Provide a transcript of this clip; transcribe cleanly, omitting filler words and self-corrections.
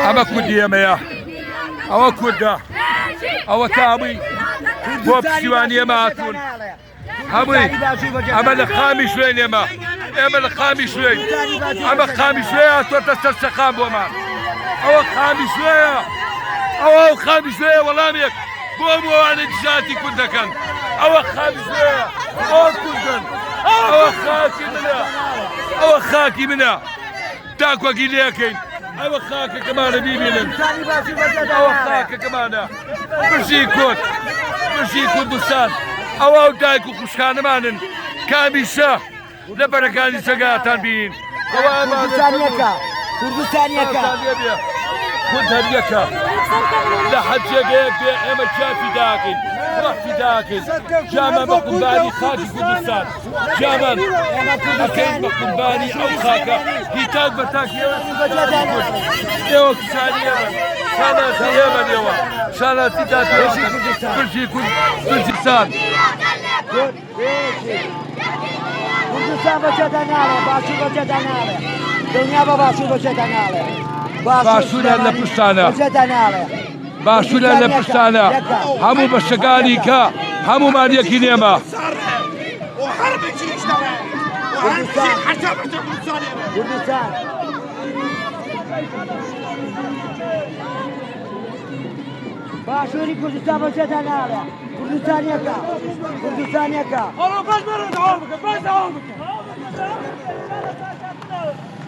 ئەمە کوردی ئێمەیە، ئەوە کوردە، ئەوە تامی بۆ پشتیوانی ئێمە هاتوون. هەمووی ئەمە لە قامی شوێن ئێمە، ئێمە لە قامی شوێن، ئەمە قامی شوێ هاتووەتە سەر شەقام بۆمان. ئەوە قامی شوێیە، ئەوە ئەو قامی شوێیە وەڵامێک بۆ هەموو ئەوانەی دژایەتی کورد دەکەن. ئەوە قامی شوێیە، ئەوە کوردن، ئەوە خاکی منە، ئەوە خاکی منە. تاکوەکی لێکەین ئەوە خاکەکەمانە بیبینن، ئەوە خاکەکەمانە. بژی کورد، بژی کوردستان. ئەوە ئەو دایک و خوشکانەمانن کە هەمیشە لە بەرەکانی جەنگاتان بینین. ئەوە کوردستانیەکە، کوردستانیەکە. کورد هەر یەکە، لە هەر جێگەیەک بێ ئێمە گیان فیداکەین، ڕۆح فیداکەین، گیانمان بە قوربانی خاکی کوردستان، گیانمان ئەکەین بە قوربانی ئەو خاکە. هی تاک بە تاک ئێوە کچانی ئێمەن، شانازی ئێمەن، ئێوە شانازی دادپەروەری بژی کورد، کوردستان. کوردستان بەجێدا ناڵێ، باشوور بەجێدا ناڵێ، دڵنیا بە باشوور بەجێدا ناڵێ. باشووریان لە پشتانە، بەجێدا ناڵێ. باشووریان لە پشتانە، هەموو بەشەکانی کە هەموومان یەکین ئێمە. کوردستان باشووری کوردستان بەجێدا ناڵێ. کوردستانیەکە، کوردستانیەکە. بەس بەرە دەوام بکە، بەس دەوام بکە.